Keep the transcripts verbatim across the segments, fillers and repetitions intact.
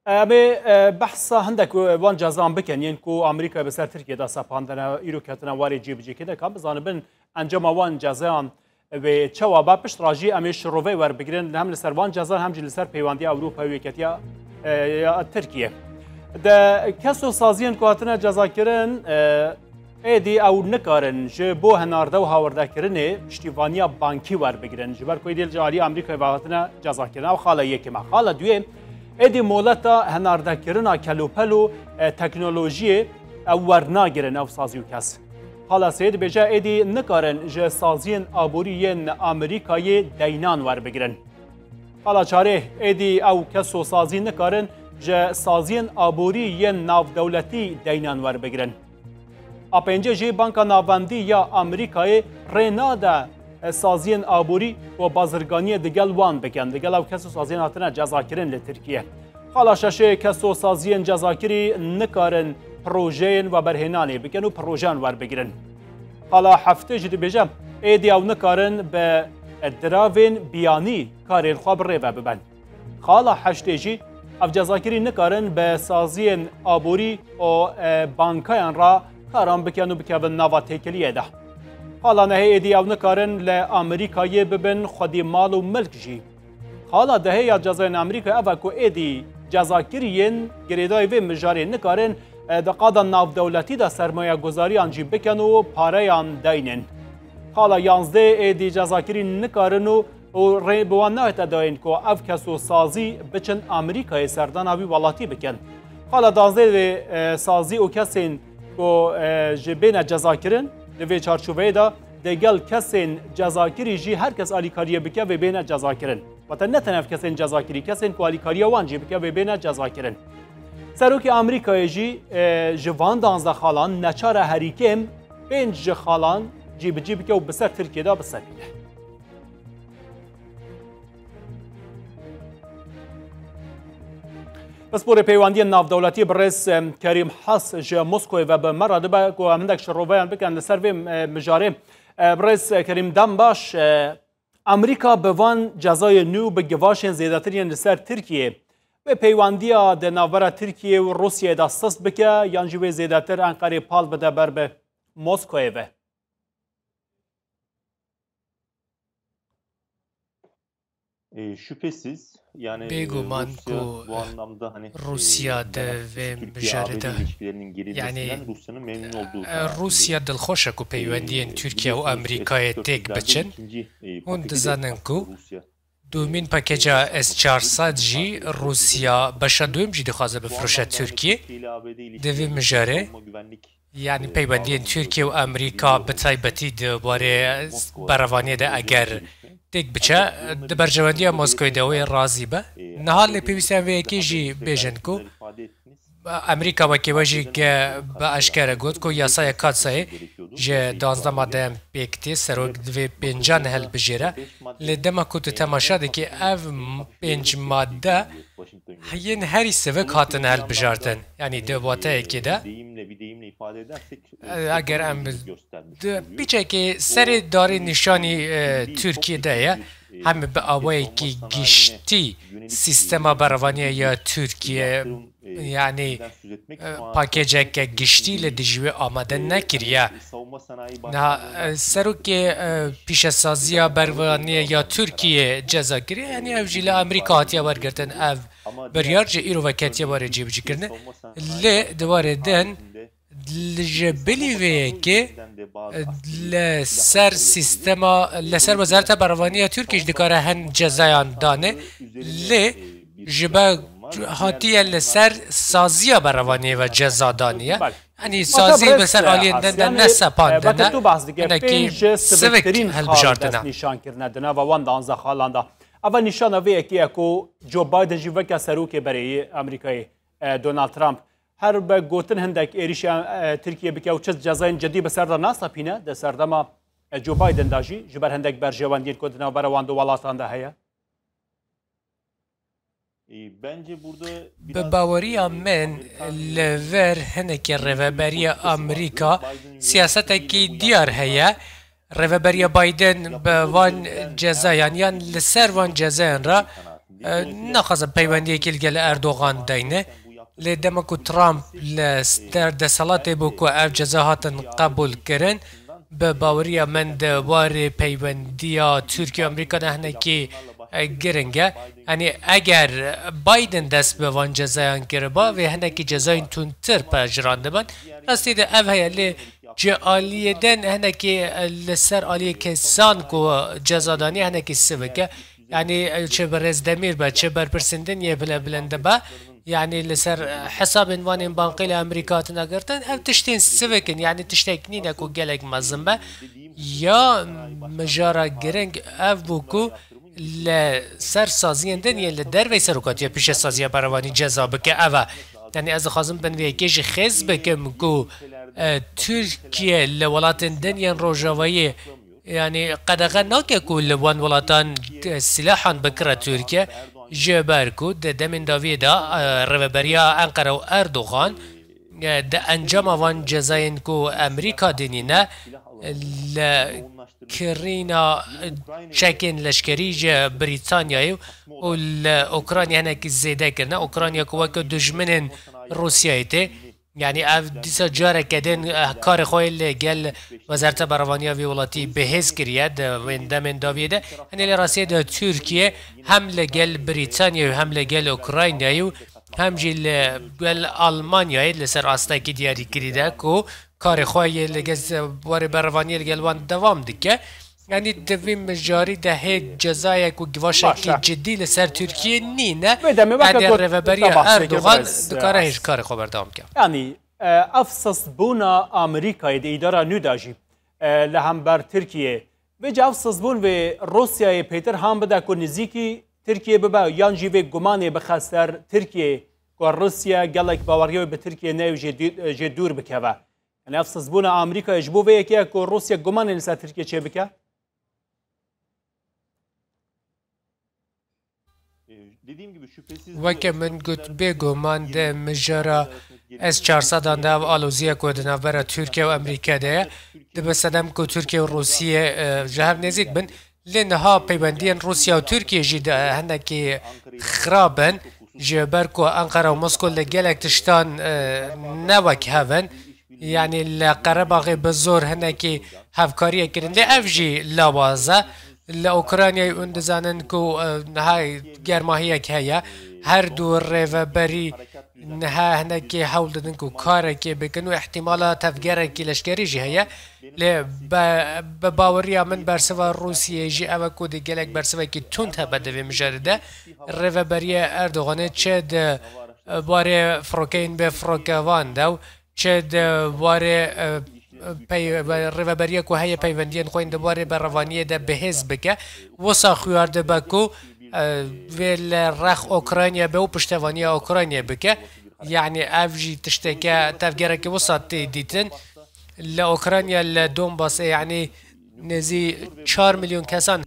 Em ê, e, behsa hindek wan cezan bikin, yên ku Amerîkayê bi ser Tirkiyê de sepandine, îro ketine warê cîbicîkirinê, ka bizanibin encama wan cezayan wê çawa be. Pişt re jî em ê şiroveyê werbigirin, hem li ser wan cezan hem jî li ser peywandiya Ewropa û Yeketiya, e, ya Tirkiye. De kes û saziyên ku hatine cezakirin, e, êdî ew nikarin ji bo hinarde û hawirdekirinê piştîvaniya bankî werbigirin, ji ber ku êdî ji alî Amerîkayê ve hatine cezakirin. Ew xala yekem e. Xala duyê, êdî moleta hinardekirina kelopel û, e, teknolojiyê ew wernagirin ew sazî û kes. Xala sê dibêje, êdî nikarin ji saziyên aborî yên Amerîkayê deynan werbigirin. Xala çarê, êdî ew kes û sazî nikarin ji saziyên aborî yên navdewletî deynan werbigirin. A pêncê jî Banka Navendî ya Amerîkayê rê nade, e, saziyên aborî û bazirganiyê digel wan bikin. Digel ew kes û saziyên hatine cezakirin li Tirkiye. Xala şeşê, kes û saziyên cezakirî nikarin projeyên veberhênanê bikin û projeyan werbigirin. Xala heftê jî dibêje, êdî ew nikarin bi diravên biyanî karên xwe bi rê ve biben. Xala heştê jî, ev cezakirî nikarin bi saziyên aborî û, e, bankayan re karan bikin û bikevin nava têkiliyê de. Xala nehê, êdî ew nikarin li Amerîkayê bibin xwedî mal û milk jî. Xala dehê ya cezayên Amerîka ev e ku êdî cezakirî yên girêdayî vê mijarê nikarin, e, di qada navdewletî de sermayeguzariyan jî bikin û pareyan deynin. Xala yanzdê, êdî cezakirî nikarin û, û rê bi wan nahête dayîn ku ev kes û sazî biçin Amerîkayê serdana wî welatî bikin. Xala danzdê, e, sazî û kesên ku, e, jê bêne cezakirin, di vê çarçoveyê de digel kesên cezakirî jî her kes alîkariyê bike vê bêne cezakirin. Wate ne tenê ev kesên cezakirî, kesên ku alîkariya wan jî bike vê bêne cezakirin. Serokê Amerîkayê jî, e, ji van danzdeh xalan neçar e herî kêm pênc ji xalan cîbicî bike û bi ser Tirkiyê de bisepîne. Pisporê Peywendiyên Navdewletî birêz, e, Kerîm Has ji Moskoyê ve bi me re dibe ku em hindek şiroveyan bikin li ser vê, e, mijarê. E, birêz, e, Kerîm, dem baş. E, Amerîka bi van cezayên nû bi givaşên zêdetir yên li ser Tirkiyê, wê peywandiya di navbera Tirkiyê û Rûsyayê de sist bike yan jî wê zêdetir Enqerê pal bide ber bi Moskoyê ve? E, şüphesiz, yani, e, Bêguman Rusya ku, bu e, anlamda, hani, e, Rûsya di vê mijarê de, yanî, e, Rûsya dilxweş e ku peywendiyên Tirkiye û Amerîkayê têk biçin. Hûn dizanin ku dûmîn pakeca S çar sed jî Rûsya beşa duyem jî dixwaze bifroşe Tirkiye. Di vê mijarê, yanî peywendiyên Tirkiye û Amerîka bi taybetî di warê berevaniyê de eger têk biçe, di berjewendiya Moskoyê de wê razî be. Niha lê pêwîst e em vê yekê jî bêjin ku Amerîka wekî we jî ge bi eşkere got ku yasaya Katsayê ji duwazdeh madeyan pêk tê, serok divê pêncan hilbijêre. Lê dema ku tu temaşa dikî, ev m-, pênc madde yên herî sivik hatin hilbijartin. Yanî di wateyekê de, e, eger em bi, di piçekê serê darê nîşanî, e, Tirkiyê de ye, hem bi awayekî giştî sîstema berevaniyê ya Tirkiye, yanî, e, pakêceke giştî li dijî wê amade nekiriye. Niha, e, serokê, e, pîşesaziya berevaniyê ya Tirkiye ceza kiriye, yanî ev jî li Amerîka hatiye wergirtin. Ev biryar ji îro ve ketiye warê cîbicîkirinê. Lê di warê din, li ji bilî vê yekê, e, li ser sîstema, li ser Wezareta Berevaniyê ya Tirkiye jî dikare hin cezayan dane. Lê ji ber hatiye li ser saziya berevaniyê ve ceza daniye. Yanî sazî bi ser aliyên din de ne sepandine, hinekî sivik hilbijartine. Nîşan kirine di nava wan danzdeh xalan de. Eva nîşana vê yekê ye ku Joe Biden jî weke serokê berê yê Amerîkayê, e, Donald Trump, her bi gotin hindek êrîşa, e, Tirkiye bike û çi cezayên cidî bi ser de nasepîne, di serdema, e, Joe Biden de jî ji ber hindek berjewendiyên ku di navbera wan du welatan de heye. Bi baweriya min, li vir hinekî rêveberiya Amerîka siyasetekî diyar heye. Rêveberiya Biden bi van cezayan yan li ser van cezayan re E, naxwazim peywendiyekî li gel Erdogan deyne. Lê dema ku Trump li s-, der desthilatê bû ku ev ceza hatin qebûl kirin, bi baweriya min di warê peywendiya Tirkiye û Amerîka de hinekî, e, giring e. Yanî eger Biden dest bi van cezayan kiriba, vê hinekî cezayên tundtir pejirandibin. Rastî de ev heye, lê ji aliyê din hinekî, e, li ser aliyê kesan ku ceza daniye hinekî sivik e. Yanî, e, çi bi Rêzdemîr be, çi berpirsên din yê bile bilind be, yanî li ser, e, hesabên wan ên bankê li Amerîka hatine girtin, ev tiştên sivik in, yanî tiştek nîne ku gelek mezin be. Ya mijara giring ev bû ku li ser saziyên din yê li dervey serokatiya pêşesaziya berevanî ceza bike, ev e. Yanî ez dixwazim bin vê yekê jî xêz bikim ku, e, Tirkiye li welatên din yên rojavayî Yanî qedexe nake ku li wan welatan, e, silahan bikire Tirkiye, ji ber ku di demên dawiyê de, e, rêveberiya Enqere û Erdogan, e, di encama van cezayên ku Amerîka dinîne, e, li kirîna, e, çekên leşkerî ji Brîtanyayê û li Ukrayna hinekî zêde kirine. Ukrayna ku weke dijminên Rûsyayê tê, Yanî ev dîsa careke din, eh, karê xwe li gel Wezareta Berevaniya vî welatî bi hêz kiriye di wên demên dawiyê de. Hinê lê rastiyê de Tirkiye hem li gel Brîtanyayê û hem li gel Ukraynayê û hem jî li gel Almanyayê li ser astekî diyarîkirî de ku karê xwe yê li gel warê berevaniyê li gel wan dewam dike. Yanî di vî mijarî de hê cezayek û givaşekî Baş e. cidî li ser Tirkiyê nîne. Vê demê weke Yanî got rêveberiya te bahsê kir, Erdogan birêz, dikare hêj karê xwe berdewam ke. Yanî, e, ev sistbûna Amerîkayê di îdara nû de jî, e, li hember Tirkiyê. Vêca ev sistbûn vê Rûsyayê pêtir han bide ku nizîkî Tirkiyê bibe yan jî vê gumanê bixe ser Tirkiyê ku Rûsya gelek baweriya wê bi Tirkiyê neyê û jê dû-, jê dûr bikeve. Yanî ev sizbûna Amerîkayê ji bo vê yekê ye ku Rûsya gumanê li ser Tirkiye çêbike? Weke min got, bêguman di mijara S çar sedan de ev aloziyek ku di navbera Tirkiye û Amerîkayê de ye, dibe sedem ku Tirkiye û Rûsiyê, e, ji hev nêzîk bin. Lê niha peywendiyên Rûsya û Tirkiyê jî di, e, hinekî xirab in, ji ber ku Enqera û Moskow li gelek tiştan, e, ne wek hev in. Yanî li Qerebaxê bi zor hinekî hevkariyek kirin, lê ev jî lawaz e. Li Ukraynayê hûn dizanin ku, e, niha germahiyek heye. Her du rêveberî niha hinekî hewl didin ku karekê bikin û ihtimala tevgerekî leşkerî jî heye. Lê be, bi baweriya min bersiva Rûsiyê jî ew e ku di gelek bersivekî tund hebe di vê mijarê de. Rêveberiya Erdoganê çi di, e, warê firokeyên bê firokevan de û çi di warê, e, pey-, rêveberiya ku heye peywendiyên xwe yên di warê berevaniyê de bihêz bike, wisa xuyar dibe ku, e, vê li rex Ukraynayê be û piştevaniya Ukraynayê bike. Yanî ev jî tişteke tevgereke wisa tê dîtin. Li Ukrayna, li Donbasê, yanî nêzî çar milyon kesan,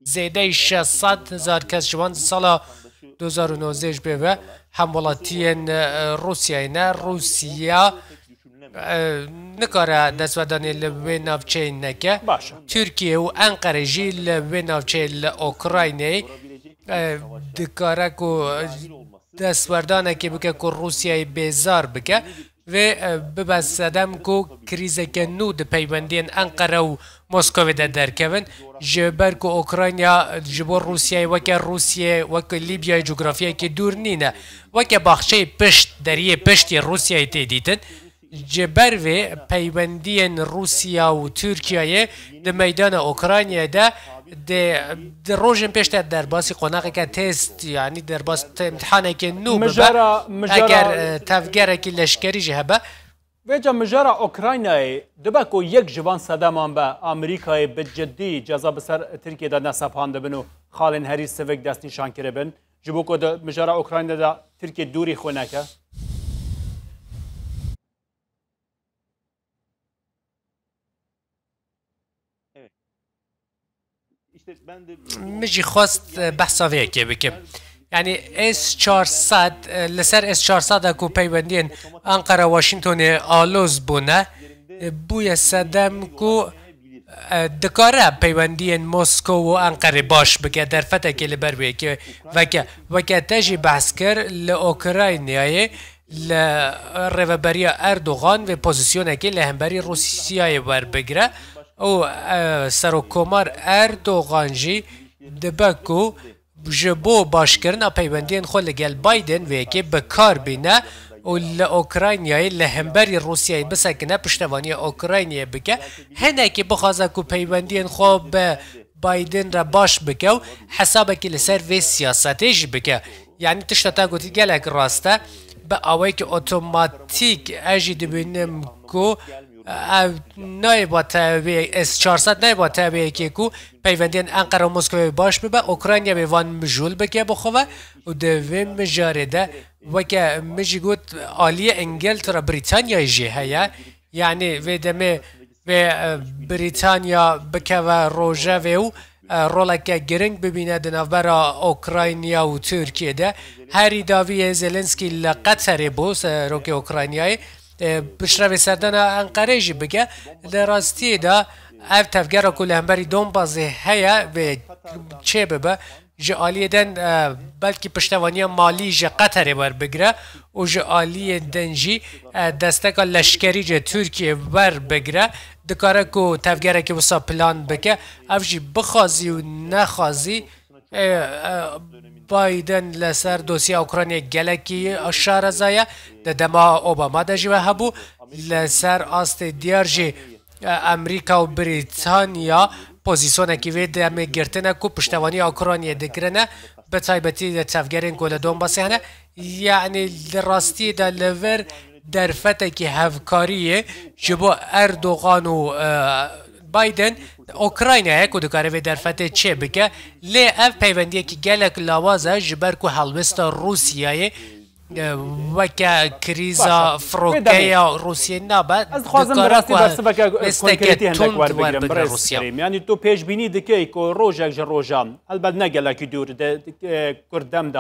zêdeyî şeş sed hezar kes ji wan sala du hezar û nozdeh ji pê ve hemwelatiyên, e, Rûsyayê ne. Rûsya, e, nikare destwerdanê li wê navçeyê neke. Baş e. Tirkiye û Enqere jî li wê navçeyê li Ukraynayê, e, dikare ku destwerdanekê bike ku Rûsyayê bêzar bike. Vê, e, bibe sedem ku krîzeke nû di peywendiyên Enqere û Moskovê de derkevin, ji ber ku Ukrayna ji bo Rûsyayê weke Rûsyayê, weke Lîbyayê cografyayekî dûr nîne. Weke baxçeyê pişt, deriyê pişt yê Rûsyayê tê dîtin. Ji ber vê peywendiyên Rûsya û Tirkiyeyê di meydana Ukraynayê de di, di rojên pêş de derbasî qonaxeke test, yanî derbas te-, imtihaneke nû bibe. Mijara, mijara Eger, e, tevgerekî leşkerî jî hebe. Vêca mijara Ukraynayê dibe ku yek ji van sedeman be Amerîkayê bi cidî ceza bi ser Tirkiye de nesepandibin û xalên herî sivik destnîşan kiribin. Ji bo ku di mijara Ukraynayê de Tirkiye dûrî xwe neke. Min jî xwest, e, behsa vê yekê bikim. Yanî S çar sed, e, li ser S çar sed e ku peywendiyên Ankara Washingtonê aloz bûne, e, bûye sedem ku, E, dikare peywendiyên Moskow û Enqerê baş bike, derfetekê li ber wê yekê veke. Weke te jî behs kir, li Ukraynayê li rêveberiya Erdogan vê pozîsyonekê li hemberî Rûsyayê werbigire û, e, Serokkomar Erdogan jî dibe ku ji bo başkirina peywendiyên xwe li gel Biden vê yekê bi kar bîne û li Ukraynayê li hemberî Rûsyayê bisekine, piştevaniya Ukraynayê bike. Hinekî bixwaze ku peywendiyên xwe bi Biden re baş bike û hesabekî li ser vê siyasetê jî bike. Yanî tişta te gotî gelek rast e. Bi awayekî otomatîk ez jî dibînim ku ev nayê ba te wê S çar sed nayê ba te wê yekê ku peywendiyên Enqera û Moskowê baş bibe, Ukrayna wê van mijûl bike bi xwe ve û di vê mijarê de weke min jî got aliyê Îngiltere, Brîtanyayê jî heye. Yanî vê demê vê, e, Brîtanya bikeve rojevê û, e, roleke giring bibîne di navbera Ukrayna û Tirkiyê de. Herî dawî yê Zelenskî li Qeterê bû, serokê Ukraynayê. E, piştre vê serdana Enqerê jî bike. Li rastiyê de ev tevgera ku li hemberî Donbasê heye vê çê bibe. Ji aliyê din, e, belkî piştevaniya malî ji Qeterê werbigire û ji aliyê din jî, e, desteka leşkerî ji Tirkiyê werbigire, dikare ku tevgerekî wisa plan bike. Ev jî bixwazî û nexwazî, e, e, Biden li ser dosya Ukraynayê gelekî şareza ye. Di dema Obama de jî we hebû. Li ser astê diyar jî, e, Amerîka û Brîtanya pozîsyonekî vê demê girtine ku piştevaniya Ukraynayê dikirine, bi taybetî di tevgerên ku li Donbasê hene. Yanî li rastiyê de li vir derfetekî hevkariyê ji bo Erdogan û, e, Biden Ukraynayê ku dikare vê derfetê çêbike. Lê ev peywendiyekî gelek lawaz e, ji ber ku helwesta Rûsyayê, e, weke krîza Baş e. Wê demê firokeya Rûsyayê nabe, ez dixwazim dikare bi rastî ku bersiveke hevlêsteke konkretî hindek tund werbigrim, werbigre birêz Rûsya. Kerîm. Yanî tu pêşbînî dikey ku rojek ji rojan, helbet ne gelekî dûr, di, e, kurt dem de,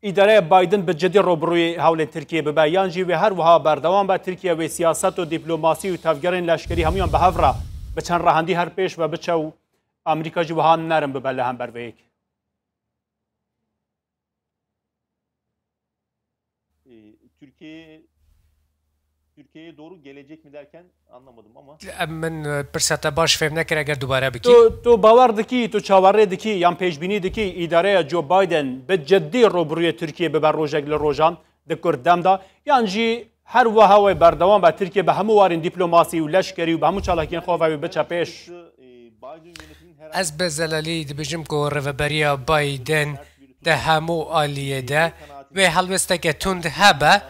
îdareya Biden bi cidî rûbirûyê hewlên Tirkiyê bibe, yan jî wê her wiha berdewam be Tirkiye wê siyaset û dîplomasî û tevgerên leşkerî hemûyan bi hev re bi çend rehendî her pêş ve biçe û Amerîka jî wiha nerm bibe li hember vê yekê? E, Türkiye'ye Türkiye'ye doğru gelecek mi derken anlamadım ama. Em, min, e, pirsa te baş fêm nekir, eger dubare bikî. Tu, tu bawer dikî, tu çawerê dikî yan pêşbînî dikî îdareya Joe Biden bi cidî rûbirûyê Tirkiye bibe rojek li rojan di kurt dem de, yan jî her wiha wê berdewam be Tirkiye bi hemû warên dîplomasî û leşkerî û bi hemû çalakiyên xwe ve wê biçe pêş? Ez bi zelalî dibêjim ku rêveberiya Biden di hemû aliyê de wê helwesteke tund hebe.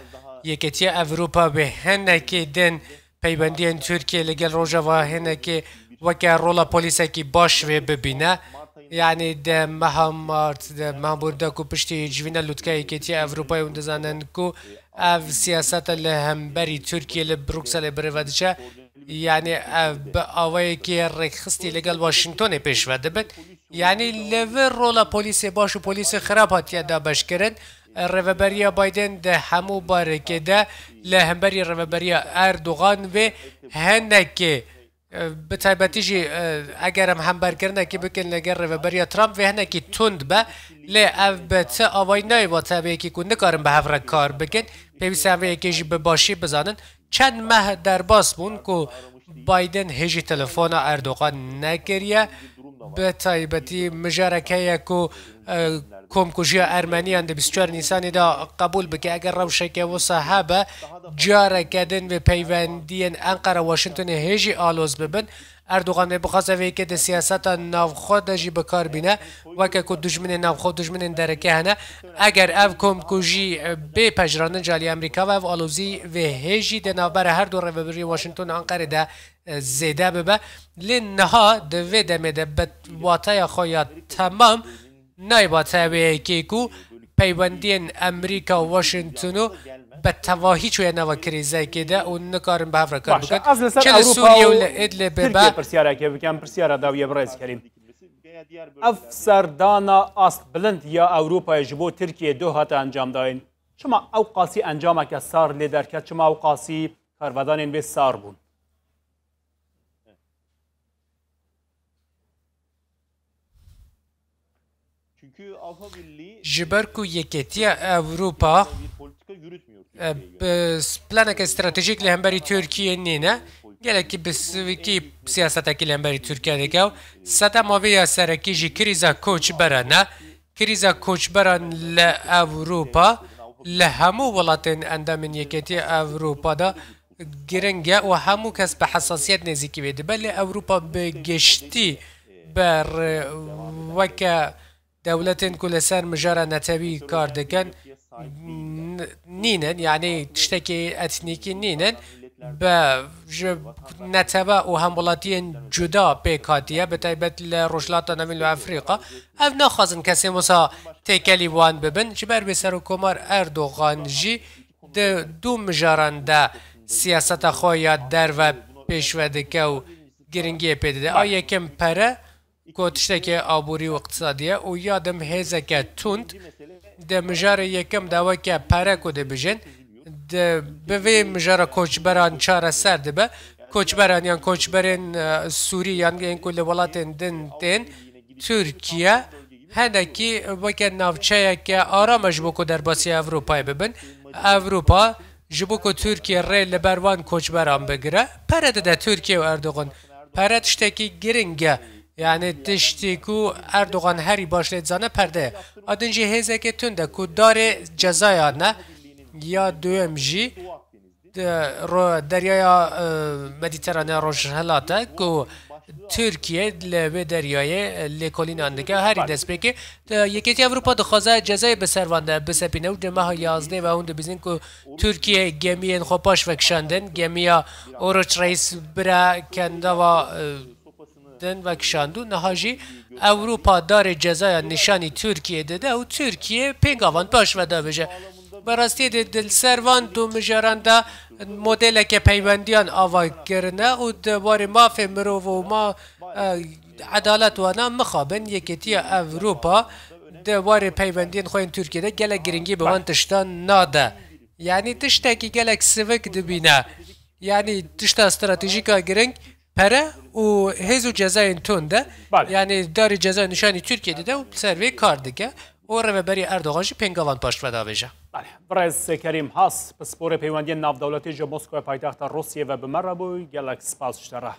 Yeketiya Ewropa wê hinekî din peywendiyên Tirkiye li gel Rojava hinekî weke rola polîsekî baş wê bibîne. Yanî di meha Mart, di meha borî de ku piştî civîna lûtkeya Yeketiya Ewropayê hûn dizanin ku ev siyaseta li hemberî Tirkiye li Brukselê birêve diçe. Yanî ev bi awayekî rêkxistî li gel Washingtonê pêş ve dibin. Yanî li vir rola polîsê baş û polîsê xirab hatiye dabeşkirin. Rêveberiya Biden di hemû barekê de li hemberî rêveberiya Erdogan vê hinekê, e, bi taybetî jî, e, eger em hemberkirinekê bikin li gel rêveberiya Trump, vê hinekî tund be. Lê ev bi ti avayî nayê va te vê yekê ku nikarin bi hev re kar bikin. Pêwîst e em vê yekê jî bi başî bizanin. Çend meh derbas bûn ku Biden hêjî telefona Erdogan nekiriye. Bi taybetî mijarek heye ku, e, komkujiya Ermeniyan di bîst û çar Nîsanê de qebûl bike. Eger rewşeke wisa hebe, careke din vê peywendiyên Enqera Washingtonê hêjî aloz bibin. Erdogan wê bixwaze vê yekê di siyaseta navxwe de jî bi kar bîne, weke ku dijminên navxwe û dijminên dereke hene. Eger ev komkujî, e, bê pejirandin ji alî Amerîka ve, ev alozî vê hêjî di navbera her du rêvebiriyên Washington û Enqerê de, e, zêde bibe. Lê niha di vê demê de bi wateya xwe ya temam nayê ba te wê yekê ku peywendiyên Amerîka û Washingtonû bi tevahî çûye nava krîzekê de û nikarin bi hev re kar Baş e, bikin. Ez li ser Çi li Ewropa Sûriye û û li Idlibê Tirkiye be. Pirsiyareke bikim, pirsiyara dawiyê birêz Kerîm. Ev serdana astbilind ya Ewropayê ji bo Tirkiye duh hate encamdayîn. Çima ew qasî encameke sar lê derket? Çima ew qasî karvedanên wê sar bûn? Ji ber ku Yeketiya Ewropa e, bi planeke stratejîk li hemberî Tirkiyê nîne, gelekî bi sivikî siyasetekî li hemberî Tirkiye dike û sedema vê ya serekî jî krîza koçberan e. Krîza koçberan li Ewropa, li hemû welatên endamên Yeketiya Ewropa de giring e û hemû kes bi hesasiyet nêzîkî wê dibe. Lê Ewropa bi giştî ber weke dewletên ku li ser mijara netewî kar dikin, n-, nînin, yanî tiştekî etnîkî nînin, bi ji netewe û hemwelatiyên cuda pêk hatiye, bi taybet li Rojhilata Navîn û Efrîqa. Ev naxwazin kesên wisa têkelî wan bibin. Ji ber wê Serokkomar Erdogan jî di du mijaran de siyaseta xwe ya derve pêşve dike û giringiyê pê dide. A yekem pere, ku tiştekî aborî û iqtisadî ye û ya dim hêzeke tund di mijarê yekem de weke pere ku dibijin, di, bi vê mijara koçberan çareser dibe. Koçberan yan koçberên, e, Sûrî yan yên ku li welatên din tên Tirkiye, hinekî weke navçeyeke aram e ji bo ku derbasî Ewropayê bibin. Ewropa ji bo ku Tirkiye rê li ber wan koçberan bigire, pere dide Tirkiye û Erdogan. Pere tiştekî giring e. Yani tiştî ku Erdogan herî baş lê dizane perde ye. A din jî hêzeke tund e ku darê cezaya ne ya duyem jî di ro-, deryaya, e, Mediterane Rojhilat e ku Tirkiye li vê deryayê, e, lêkolînan dike. Herî destpêkê, e, Yekêtiya Ewropa dixwaze cezayê bi ser van de bisepîne û di meha yazdeh ve hûn dibîzin ku Tirkiye gemiyên xwe paş vekişandin. Gemiya Oruç Reis bira kendava, e, din vekişand û niha jî Ewropa darê cezaya nîşanî Tirkiye dide û Tirkiye pêngavan paş ve davêje. Bi rastiyê de di li ser van du mijaran de modeleke peywendiyan ava kirine û di warê mafê mirov û ma, e, edalet wana mixabin Yekêtiya Ewropa di warê peywendiyên xwe yên Tirkiye de gelek giringî bi van tiştan nade. Yanî tiştekî gelek sivik dibîne. Yanî tişta stratejîka giring pere û hêz û cezayên tund e. Bale. Yanî darê cezayên nîşanî Tirkiye dide û ser vê kar dike û rêveberî Erdogan jî pêngavan paşve davêje. Bale. Birêz Kerîm Has, pisporê peywendiyên navdewletî ji Moskwa paytexta Rûsiyê ve bi me re bû. Gelek spas ji te re.